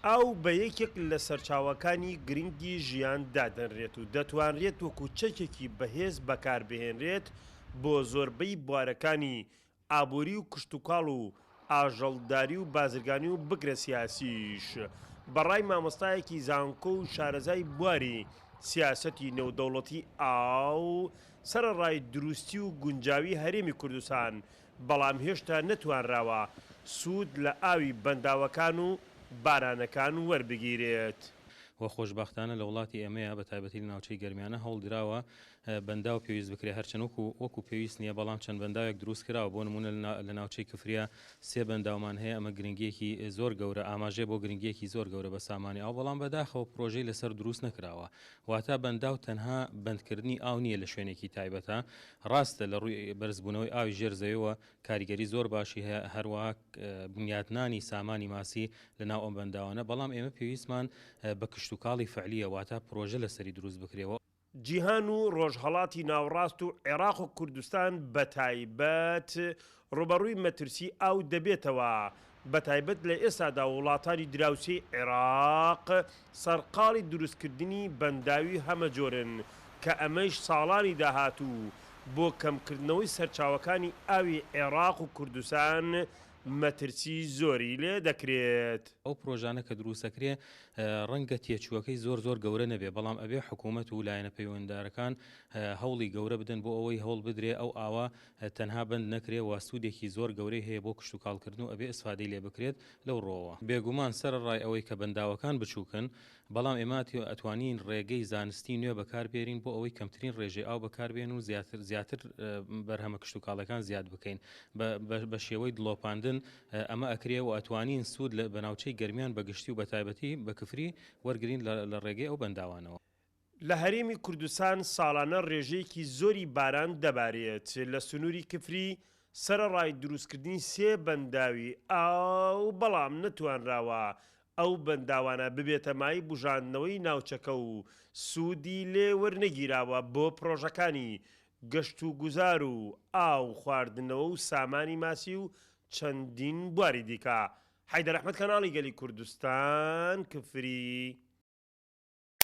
ئاو بە یەکێک لە سەرچاوەکانی گرنگی ژیان دادەنرێت و دەتوانرێت وەکو چەکێکی بەهێز بەکاربهێنرێت بۆ زۆربەی بوارەکانی ئابووری و کشتوکاڵ و ئاژەڵداری و بازرگانی و بگرە سیاسیش. بە ڕای مامۆستایەکی زانکۆ و شارەزای بواری سیاسەتی نێودەوڵەتی ئاو، سەرەڕای دروستی و گونجاوی هەرێمی کوردستان، بەڵام هێشتا نەتوانراوە سوود لە ئاوی بەنداوەکان و بارانەکان وەربگیرێت. وە خۆشبەختانە لە وڵاتی ئێمەیا بە تایبەتی لە ناوچەی گەرمیانە هەوڵ دراوە بەنداو پێویست بکرێ هەرچەند وەکو وەکو پێویست نییە بەڵام چەند بەنداوێک دروست کراوە بۆ نمونە لە ناوچەی کفریا سێ بەنداومان هەیە ئەمە گرنگیەکی زۆر گەورە ئاماژەیە بۆ گرنگیەکی زۆر گەورە بە سامانی ئاو بەڵام بەداخەوە پرۆژەی لەسەر دروست نەکراوە واتە بەنداو تەنها بەندکردنی ئاو نییە لە شوێنێکی تایبەتە ڕاستە لە ڕووی بەرزبوونەوەی ئاوی ژێر زەویەوە کاریگەری زۆر باشی هەیە هەروەها بنیاتنانی سامانی ماسی لە ناو ئەم بەنداوانە بەڵام ئێمە پێویستمان بە کشتوکاڵی فعلیە واتە پرۆژە لەسەری دروست بکرێەوە. جیهان و ڕۆژهەڵاتی ناوەڕاست و عێراق و کوردستان بەتایبەت ڕووبەڕووی مەترسی ئاو دەبێتەوە، بەتایبەت لە ئێستادا وڵاتانی دراوسێی عێراق سەرقاڵی دروستکردنی بەنداوی هەمەجۆرن کە ئەمەیش ساڵانی داهاتوو بۆ کەمکردنەوەی سەرچاوەکانی ئاوی عێراق و کوردستان مەترسی زۆری لێ دەکرێت. ئەو پرۆژانە کە دروستەکرێ ڕەنگە تێچووەکەی زۆر زۆر گەورە نەبێ، بەڵام ئەبێ حکوومەت و لایەنە پەیوەنددارەکان هەوڵی گەورە بدەن بۆ ئەوەی هەوڵ بدرێ ئەو ئاوە تەنها بەند نەکرێ و سوودێکی زۆر گەورەی هەیە بۆ کشتوکاڵکردن و ئەبێ ئیسفادەی لێ بکرێت لەو ڕووەوە. بێگومان سەرەڕای ئەوەی کە بەنداوەکان بچووکن، بەڵام ئێمە ئەتوانین ڕێگەی زانستی نوێ بەکار بێرین بۆ ئەوەی کەمترین ڕێژەی ئاو بەکار بێن و زیاتر زیاتر بەرهەمە کشتوکاڵەکان زیاد بکەین بە شێوەی دڵۆپاندن ئەمە ئەکرێ و ئەتوانین سوود لە بە ناوچەی گەرمیان بە گشتی و بە تایبەتی بە کفری وەرگرین لە ڕێگەی ئەو بەنداوانەوە. لە هەرێمی کوردستان ساڵانە ڕێژەیەکی زۆری باران دەبارێت لە سنووری کفری، سەرەڕای دروستکردنی سێ بەنداوی ئاو، بەڵام نەتوانراوە ئەو بەنداوانە ببێتە مایەی بوژاندنەوەی ناوچەکە و سوودی لێ وەرنەگیراوە بۆ پڕۆژەکانی گەشتوگوزار و ئاو خواردنەوە و سامانی ماسی و چەندین بواری دیکە. حەیدەر ئەحمەد کەناڵی گەلی کوردستان، کفری.